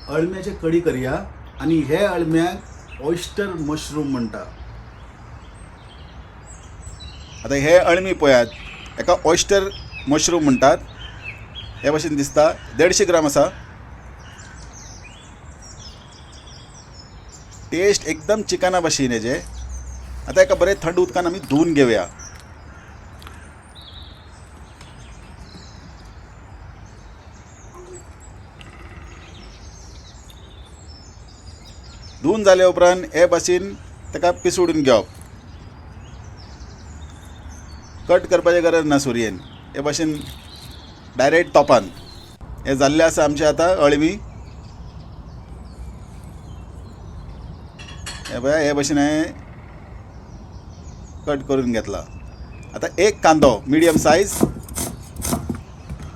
अळम्याचे कडी करया आनी हे अळम्याक ऑयस्टर मशरूम म्हणटा. आतां हे अळमी पळयात, हेका ऑयस्टर मशरूम म्हणटात. हे भशेन दिसता. 150 ग्राम आसा. टेस्ट एकदम चिकना भशेन हेजे. आतां हेका बरें थंड उदकान आमी धुवन घेवया. धुवन जाले उपरांत हे भाशेन ताका पिसोडून घेवप. कट करपाची गरज ना सुरयेन, हे भाशेन डायरेक्ट तोपान. हे जाल्लें आसा आमचें आतां अळमी. हे पळय, हे भाशेन हांवें कट करून घेतला. आतां एक कांदो मिडियम सायज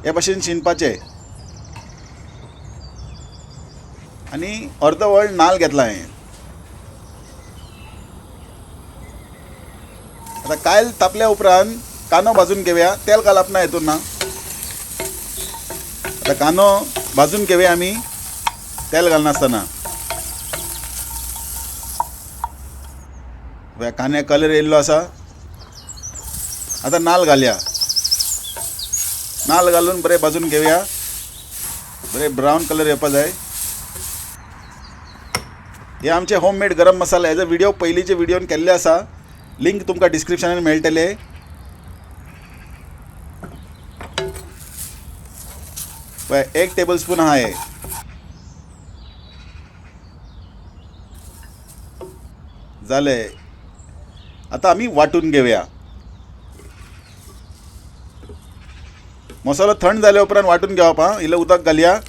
हे भाशेन शिनपाचें आनी अर्दो व्हड नाल्ल घेतला हांवें. आतां कायल तापल्या उपरांत कांदो भाजून घेवया. तेल घालप ना हेतून ना. आतां कांदो भाजून घेवया आमी तेल घालनासतना. कांद्याक कलर येयल्लो आसा. आतां नाल्ल घालया. नाल्ल घालून बरें भाजून घेवया. बरें ब्रावन कलर येवपा जाय. हे आमचे होममेड गरम मसाला. हेजो व्हिडिओ पयलींचे व्हिडियोन केल्ले आसा. लिंक तुमकां डिस्क्रिप्शनान मेळटले. पळय 1 टेबल स्पून आहा हे. जालें. आतां आमी वांटून घेवया. मसालो थंड जाल्या उपरांत वांटून घेवप. आं, इल्लें उदक घालया.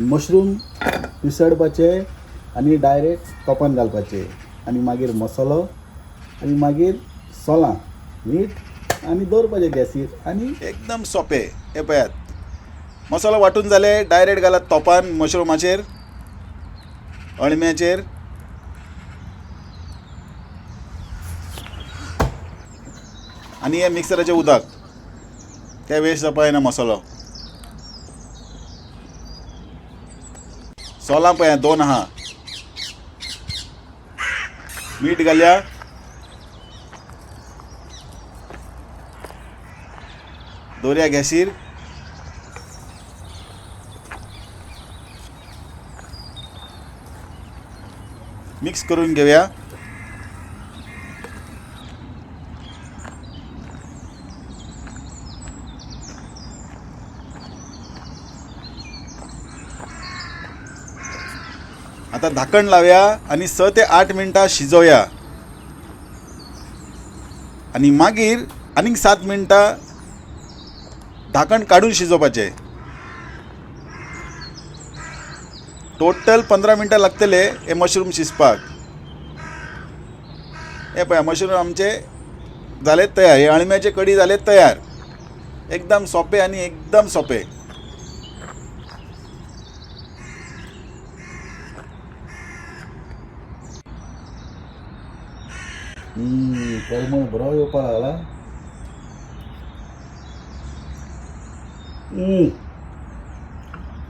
मशरूम पिसडपाचे आनी डायरेक्ट तोपान घालपाचे आनी मागीर मसालो आनी मागीर सोलां मीठ आनी दवरपाचें गॅसीर आनी एकदम सोंपें. हे पळयात, मसालो वांटून जाले, डायरेक्ट घालात तोपान मशरुमाचेर, अळम्याचेर. आनी हे मिक्सराचें उदक, तें वेस्ट जावपा जायना मसालो. सोलां पळया 2 आहा. मीठ घालया. दवरया गॅसीर. मिक्स करून घेवया. आता धाकण लावया आनी 6 ते 8 मिनटां शिजोवया आनी मागीर आनीक 7 मिनटां धाकण काडून शिजोवपाचें. टोटल 15 मिनटां लागतले हे मशरूम शिजपाक. हे पळय मशरूम आमचे जाले तयार. हे अळम्याचे कडी जाले तयार. एकदम सोंपें आनी एकदम सोंपें. परमळ बरो येवपाक लागला.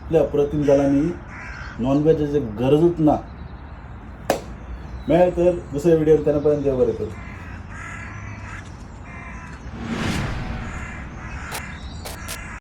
इतलें अप्रतीम जाला न्ही, नॉनव्हेजाची गरजूच ना. मेळ्ळें तर दुसऱ्या व्हिडियोन, तेन्ना पर्यंत देव बरें करूं.